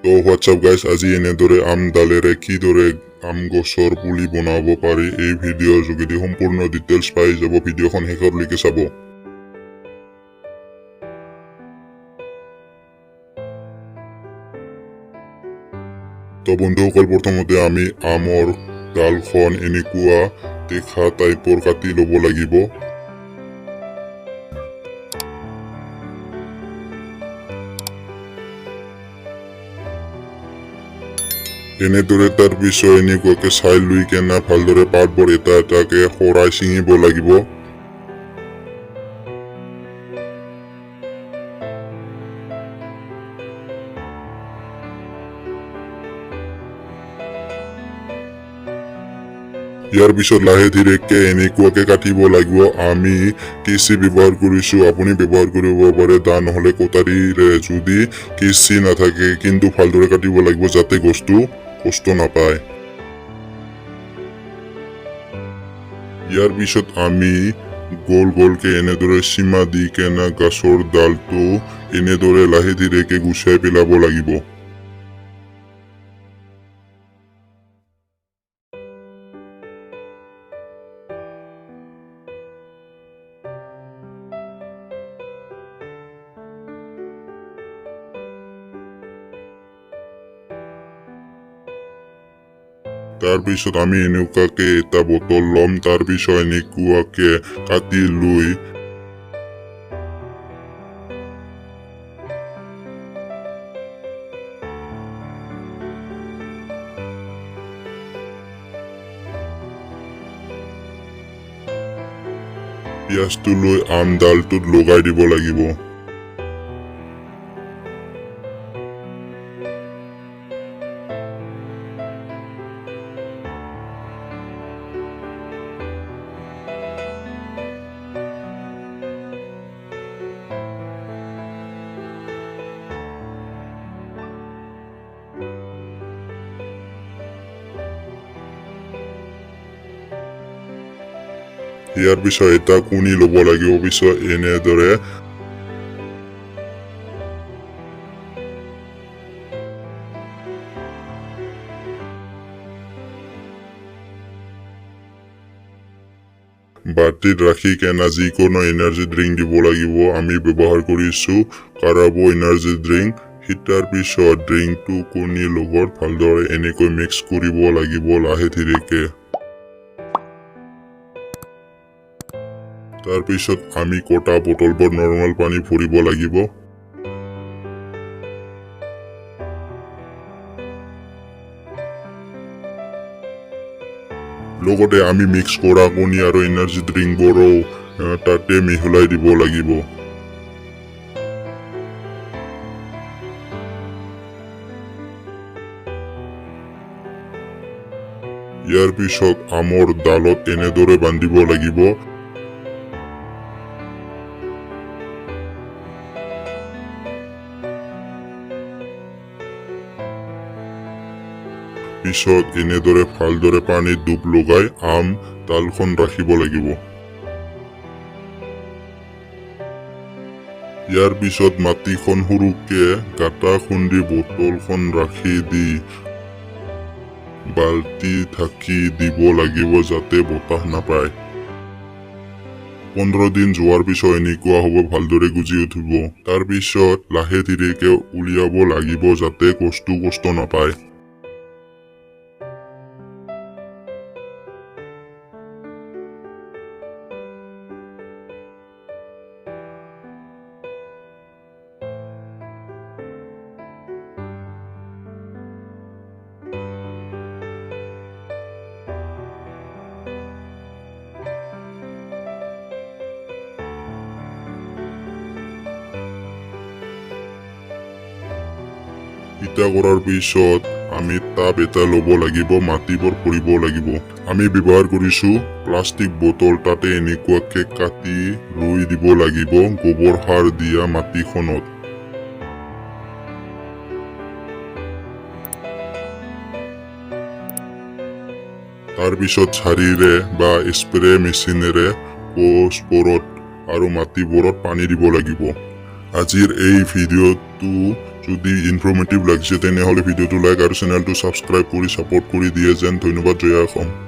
তো WhatsApp guys, আজি এনেদৰে আম ডালেৰে কিদৰে আম গছৰ পুলি বনাব পাৰি, এই ভিডিঅ'ৰ যোগেদি সম্পূৰ্ণ ডিটেইলছ পাই যাব। ভিডিঅ'খন শেষলৈকে চাব। তো বন্ধুসকল, প্ৰথমতে আমি আমৰ ডালখন এনেকুৱা দেখা টাইপৰ কাটি ল'ব লাগিব। এনেদৰে তাৰপিছত এনেকুৱাকে চাই লৈ কেনে ভালদৰে পাতবোৰ এটা এটাকে সৰাই ছিঙিব লাগিব। ইয়াৰ পিছত লাহে ধীৰেকে এনেকুৱাকে কাটিব লাগিব। আমি কেঁচি ব্যৱহাৰ কৰিছোঁ, আপুনি ব্যৱহাৰ কৰিব পাৰে দা নহ'লে কটাৰীৰে যদি কেঁচি নাথাকে, কিন্তু ভালদৰে কাটিব লাগিব যাতে গছটো কষ্ট নাপায়। ইয়াৰ পিছত আমি গোল গোলকে এনেদৰে সীমা দি কেনে গছৰ ডালটো এনেদৰে লাহে ধীৰেকে গুচাই পেলাব লাগিব। তাৰপিছত আমি এনেকুৱাকে এটা বটল ল'ম, তাৰপিছত এনেকুৱাকে কাটি লৈ পিঁয়াজটো লৈ আম ডালটোত লগাই দিব লাগিব। ইয়াৰ পিছত এটা কুনি ল'ব লাগিব। পিছত এনেদৰে বাতিত ৰাখি কেনে যিকোনো এনাৰ্জি ড্ৰিংক দিব লাগিব। আমি ব্যৱহাৰ কৰিছোঁ কাৰাবো এনাৰ্জি ড্ৰিংক। সিটাৰ পিছত ড্ৰিংকটো কণীৰ লগত ভালদৰে এনেকৈ মিক্স কৰিব লাগিব লাহে ধীৰেকে। তাৰপিছত আমি কটা বটলবোৰ নৰ্মেল পানী ভৰিব লাগিব। লগতে আমি মিক্স কৰা কণী আৰু এনাৰ্জি ড্ৰিংকবোৰো তাতে মিহলাই দিব লাগিব। ইয়াৰ পিছত আমৰ ডালত এনেদৰে বান্ধিব লাগিব। পিছত এনেদৰে ভালদৰে পানীত ডুব লগাই আম ডালখন ৰাখিব লাগিব। ইয়াৰ পিছত মাটিখন সৰুকে গাঁতা খুন্দি বটলখন ৰাখি দি বাল্টি ঢাকি দিব লাগিব যাতে বতাহ নাপায়। 15 দিন যোৱাৰ পিছত এনেকুৱা হ'ব, ভালদৰে গজি উঠিব। তাৰপিছত লাহে ধীৰেকে উলিয়াব লাগিব যাতে গছটো কষ্ট নাপায়। ইটা কৰাৰ পিছত আমি টাব এটা ল'ব লাগিব, মাটিবোৰ ভৰিব লাগিব। আমি ব্যৱহাৰ কৰিছোঁ প্লাষ্টিক বটল, তাতে এনেকুৱাকে কাটি ৰুই দিব লাগিব গোবৰ সাৰ দিয়া মাটিখনত। তাৰপিছত ঝাৰিৰে বা স্প্ৰে মেচিনেৰে গছবোৰত আৰু মাটিবোৰত পানী দিব লাগিব। আজিৰ এই ভিডিঅ'টো যদি ইনফৰ্মেটিভ লাগিছে, তেনেহ'লে ভিডিঅ'টো লাইক আৰু চেনেলটো ছাবস্ক্ৰাইব কৰি ছাপোৰ্ট কৰি দিয়ে যেন। ধন্যবাদ। জয় অসম।